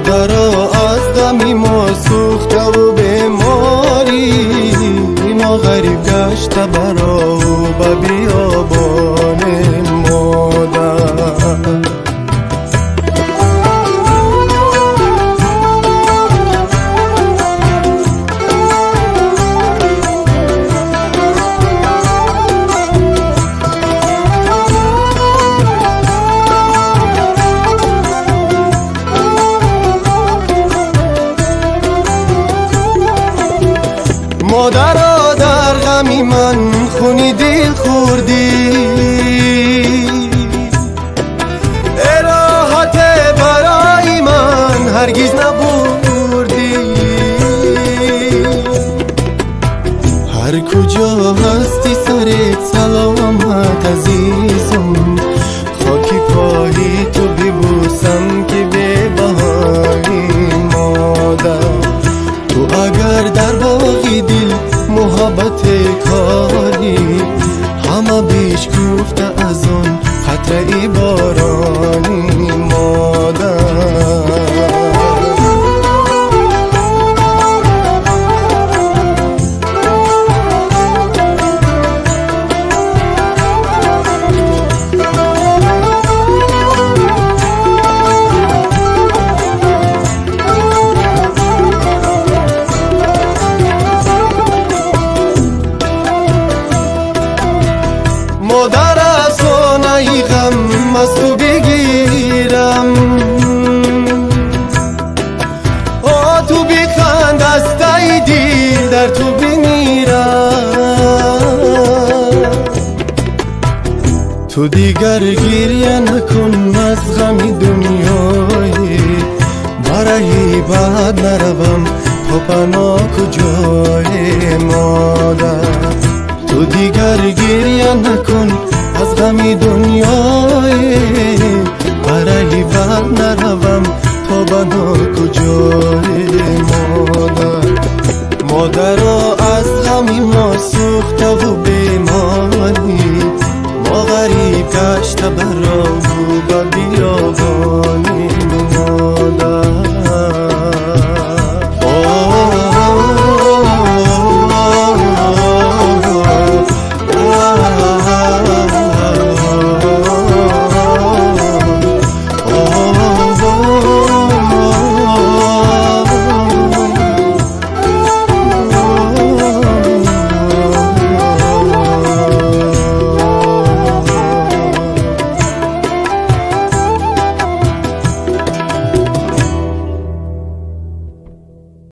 Модаро аз ғами мо сӯхтаву беморӣ, мо ғариб гашта барову ба биёбонем, модар. Модаро дар ғами ман хуни дил хӯрдӣ, эроҳате барои ман ҳаргиз набурдӣ. Ҳар куҷо ҳастӣ сарет саломат, азизам, хоки пои ту бибӯсам, ки бебаҳоӣ, модар. Ту агар дар боғи дил муҳаббат корӣ, ҳама бишкуфта аз он қатраи борони, модар. Модар, афсонаи ғам аз ту бигирам, о ту биханд, аз таи дил дар ту бимирам. Ту дигар гиря накун аз ғами дунёӣ, бараи бад наравам то пано куҷое, модар. Ту дигар гиря накун аз ғами дунёӣ, бараи бад наравам то бано куҷое, модар. Модаро аз ғами мо сӯхтаву беморӣ, мо ғариб гашта барову ба биёбонӣ.